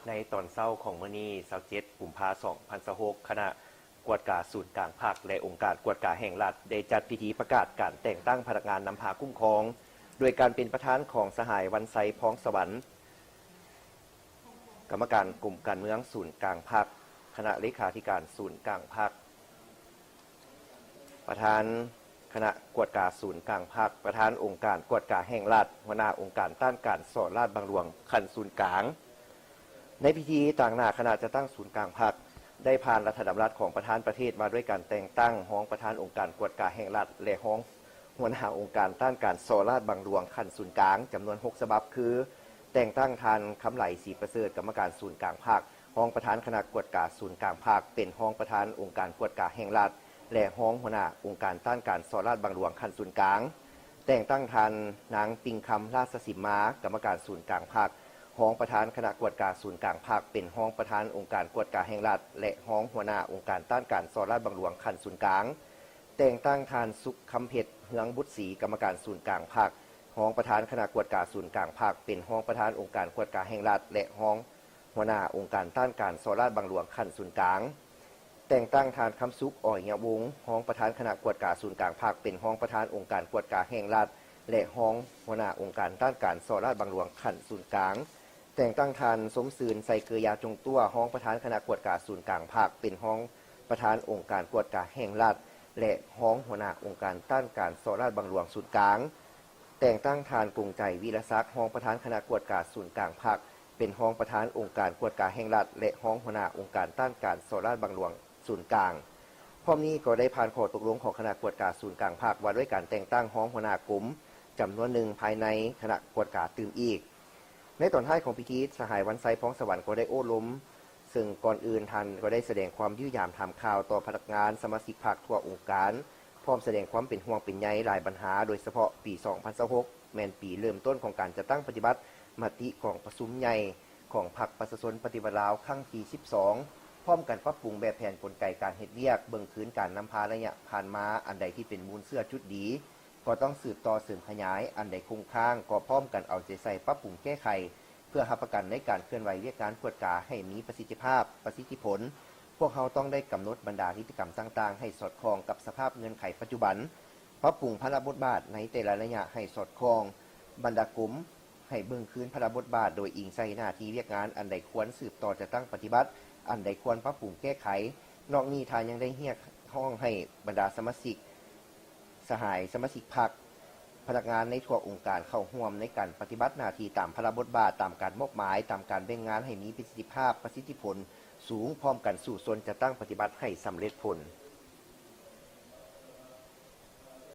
ໃນຕອນເຊົ້າຂອງມື້ນີ້ ຊາວເຈັດ ກຸມພາ ສອງພັນຊາວຫົກ ຄະນະກວດກາສູນກາງພັກ ແລະ ອົງການກວດກາແຫ່ງລັດ ໄດ້ຈັດພິທີປະກາດການແຕ່ງຕັ້ງພະນັກງານນຳພາຄຸ້ມຄອງ ໂດຍການເປັນປະທານຂອງສະຫາຍ ວັນໄຊ ພອງສະຫວັນ ກຳມະການກົມການເມືອງສູນກາງພັກ, ຄະນະເລຂາທິການສູນກາງພັກ, ປະທານຄະນະກວດກາສູນກາງພັກ, ປະທານອົງການກວດກາແຫ່ງລັດ, ຫົວໜ້າອົງການຕ້ານການສໍ້ລາດບັງຫຼວງຂັ້ນສູນກາງ. ໃນພິທີ, ຕາງໜ້າຄະນະຈັດຕັ້ງສູນກາງພັກ ໄດ້ຜ່ານລັດຖະດຳລັດຂອງປະທານປະເທດວ່າດ້ວຍການແຕ່ງຕັ້ງຮອງປະທານອົງການກວດກາແຫ່ງລັດ ແລະ ຮອງຫົວໜ້າອົງການຕ້ານການສໍ້ລາດບັງຫຼວງຂັ້ນສູນກາງ ຈຳນວນຫົກສະບັບ ຄື ແຕ່ງຕັ້ງທ່ານ ຄຳໄຫຼ ສີປະເສີດ ກຳມະການສູນກາງພັກ, ຮອງປະທານຄະນະກວດກາສູນກາງພັກ ເປັນຮອງປະທານອົງການກວດກາແຫ່ງລັດ ແລະ ຮອງຫົວໜ້າອົງການຕ້ານການສໍ້ລາດບັງຫຼວງຂັ້ນສູນກາງ. ແຕ່ງຕັ້ງທ່ານ ນາງ ປິງຄຳ ລາຊະສິມມາ ກຳມະການສູນກາງພັກ, ຮອງປະທານຄະນະກວດກາສູນກາງພັກ ເປັນຮອງປະທານອົງການກວດກາແຫ່ງລັດ ແລະ ຮອງຫົວໜ້າອົງການຕ້ານການສໍ້ລາດບັງຫຼວງຂັ້ນສູນກາງ. ແຕ່ງຕັ້ງທ່ານ ສຸກຄຳເພັດ ເຮືອງບຸດສີ ກຳມະການສູນກາງພັກ, ຮອງປະທານຄະນະກວດກາສູນກາງພັກ, ເປັນຮອງປະທານອົງການກວດກາແຫ່ງລັດ ແລະ ຮອງຫົວໜ້າອົງການຕ້ານການສໍ້ລາດບັງຫຼວງຂັ້ນສູນກາງ. ແຕ່ງຕັ້ງທ່ານ ຄຳສຸກ ອອຍຍະວົງ ຮອງປະທານຄະນະກວດກາສູນກາງພັກ ເປັນຮອງປະທານອົງການກວດກາແຫ່ງລັດ ແລະ ຮອງຫົວໜ້າອົງການຕ້ານການສໍ້ລາດບັງຫຼວງຂັ້ນສູນກາງ. ແຕ່ງຕັ້ງທ່ານ ສົມຊື່ນ ໄຊເກີຍາ ຈົງຕົວ ຮອງປະທານຄະນະກວດກາສູນກາງພັກ ເປັນຮອງປະທານອົງການກວດກາແຫ່ງລັດ ແລະ ຮອງຫົວໜ້າອົງການຕ້ານການສໍ້ລາດບັງຫຼວງສູນກາງ. ແຕ່ງຕັ້ງທ່ານ ກົງໃຈ ວິລະສັກ ຮອງປະທານຄະນະກວດກາສູນກາງພັກ ເປັນຮອງປະທານອົງການກວດກາແຫ່ງລັດ ແລະ ຮອງຫົວໜ້າອົງການຕ້ານການສໍ້ລາດບັງຫຼວງສູນກາງ. ພ້ອມນີ້ກໍໄດ້ຜ່ານຂໍ້ຕົກລົງຂອງຄະນະກວດກາສູນກາງພັກ ວ່າດ້ວຍການແຕ່ງຕັ້ງຮອງຫົວໜ້າກົມຈຳນວນໜຶ່ງພາຍໃນຄະນະກວດກາຕື່ມອີກ. ໃນຕອນທ້າຍຂອງພິທີ, ສະຫາຍ ວັນໄຊ ພອງສະຫວັນ ກໍໄດ້ໂອ້ລົມ, ເຊິ່ງກ່ອນອື່ນທ່ານກໍໄດ້ສະແດງຄວາມຢ້ຽມຢາມຖາມຂ່າວຕໍ່ພະນັກງານສະມາຊິກພັກທົ່ວອົງການ, ພ້ອມສະແດງຄວາມເປັນຫ່ວງເປັນໃຍຫຼາຍບັນຫາ, ໂດຍສະເພາະປີສອງພັນຊາວຫົກ ແມ່ນປີເລີ່ມຕົ້ນຂອງການຈັດຕັ້ງປະຕິບັດມະຕິກອງປະຊຸມໃຫຍ່ຂອງພັກປະຊາຊົນປະຕິວັດລາວຄັ້ງທີສິບສອງ, ພ້ອມກັນປັບປຸງແບບແຜນກົນໄກການເຮັດວຽກ, ເບິ່ງຄືນການນຳພາໄລຍະຜ່ານມາ, ອັນໃດທີ່ເປັນມູນເຊື້ອຈຸດດີ ກໍຕ້ອງສືບຕໍ່ເສີມຂະຫຍາຍ, ອັນໃດຄົງຄ້າງກໍພ້ອມກັນເອົາໃຈໃສ່ປັບປຸງແກ້ໄຂ ເພື່ອຮັບປະກັນໃນການເຄື່ອນໄຫວວຽກງານກວດກາໃຫ້ມີປະສິດທິພາບ, ປະສິດທິຜົນ. ພວກເຮົາຕ້ອງໄດ້ກຳນົດບັນດານິຕິກຳຕ່າງໆໃຫ້ສອດຄ່ອງກັບສະພາບເງື່ອນໄຂປັດຈຸບັນ, ປັບປຸງພາລະບົດບາດໃນແຕ່ລະໄລຍະໃຫ້ສອດຄ່ອງ, ບັນດາກົມໃຫ້ເບິ່ງຄືນພາລະບົດບາດໂດຍອີງໃສ່ໜ້າທີ່ວຽກງານ, ອັນໃດຄວນສືບຕໍ່ຈັດຕັ້ງປະຕິບັດ, ອັນໃດຄວນປັບປຸງແກ້ໄຂ. ນອກນີ້ທ່ານຍັງໄດ້ຮຽກຮ້ອງໃຫ້ບັນດາສະມາຊິກ ສະຫາຍສະມາຊິກພັກ, ພະນັກງານໃນທົ່ວອົງການເຂົ້າຮ່ວມໃນການປະຕິບັດໜ້າທີ່ຕາມພາລະບົດບາດ, ຕາມການມອບໝາຍ, ຕາມການແບ່ງງານໃຫ້ມີປະສິດທິພາບ, ປະສິດທິຜົນສູງ, ພ້ອມກັນສູ້ຊົນຈັດຕັ້ງປະຕິບັດໃຫ້ສຳເລັດຜົນ.